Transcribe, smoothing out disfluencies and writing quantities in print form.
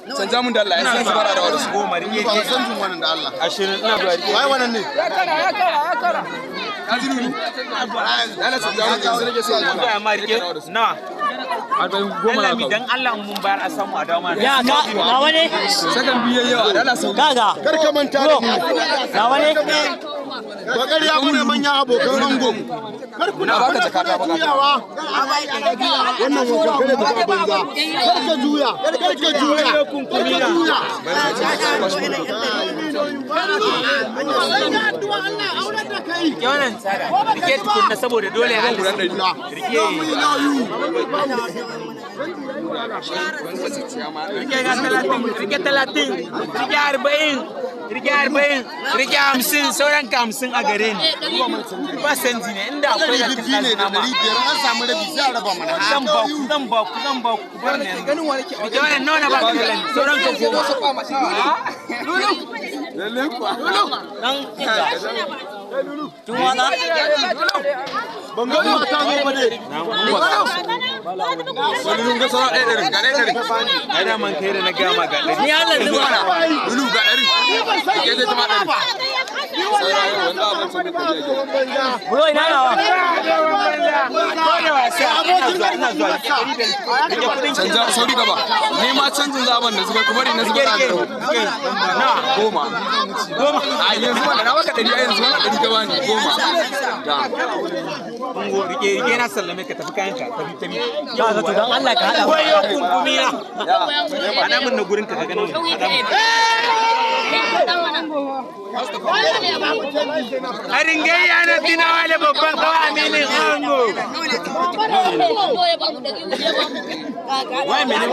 Canja mun da Allah, ya san zubar da wasu. 10, rike. Ba san jin wannan da Allah. 20, ina zuwa, rike. Wai wannan ne. Ka ji nuru? Allah, canja mun, yanzu nake so. Ina zuwa, amma rike nawa? 40, 10 na Allah mi kawo. dan Allah, mun bayar a samu a dawo mana. Ya ka nawa ne? Sakan biyu yayi yawa, Allah sau. Kaga. Kar ka manta da ni. Nawa ne? Ba ƙarya bane, manyan abokan ango. Kar ku Na baka jakata, baka. juyawa. Wannan wankan kada ta ba banza. Kar ka juya. Kar ka juya. Kar ka juya. Rike wannan tsada, rike tukunna, saboda dole ya Guda 100. Rike. Rike ga 30, rike 30, rike 40, rike 40, rike 50, sauran ka 50 a gare ni. Ba canji ne, inda akwai da 200 ne da 500, an samu rabi sai a raba mana. Zan ba ku, zan ba ku, zan ba ku, bar ne. Rike wannan, nawa na ba ka? Sauran ka 10. Lalle kuwa. Dan kinga. Tun wana? Ban ga mata zo ba ne. Wani lunga sauran ɗaya ɗarin, ga ɗaya ɗarin. Ai da man kai da na gama ga 100. Ni Allah zuba. Lulu, ga ɗarin. Ke zai zama ɗarin. Sauran wanda abin sun duka ne. Bro, ina nawa? Ko da wasa, ina zuwa, ina zuwa, rike kudin. Canja sauri gaba. Ni ma canjin zaben da zuba, kuma ni na zuba da Rike, rike nawa? 10. 10. A yanzu wannan na baka 100, a yanzu wannan 100 gaba ne, 10. Da. Ungo, rike, rike, na sallame ka, tafi kayanka, tafi, tafi. Kaga, to dan Allah ka hada. Wayo kunkumi na. Hada mun na gurin ka, ka ganin hada mun. Harin gayya na tunawa da babban kawa aminin ango. Wai mene?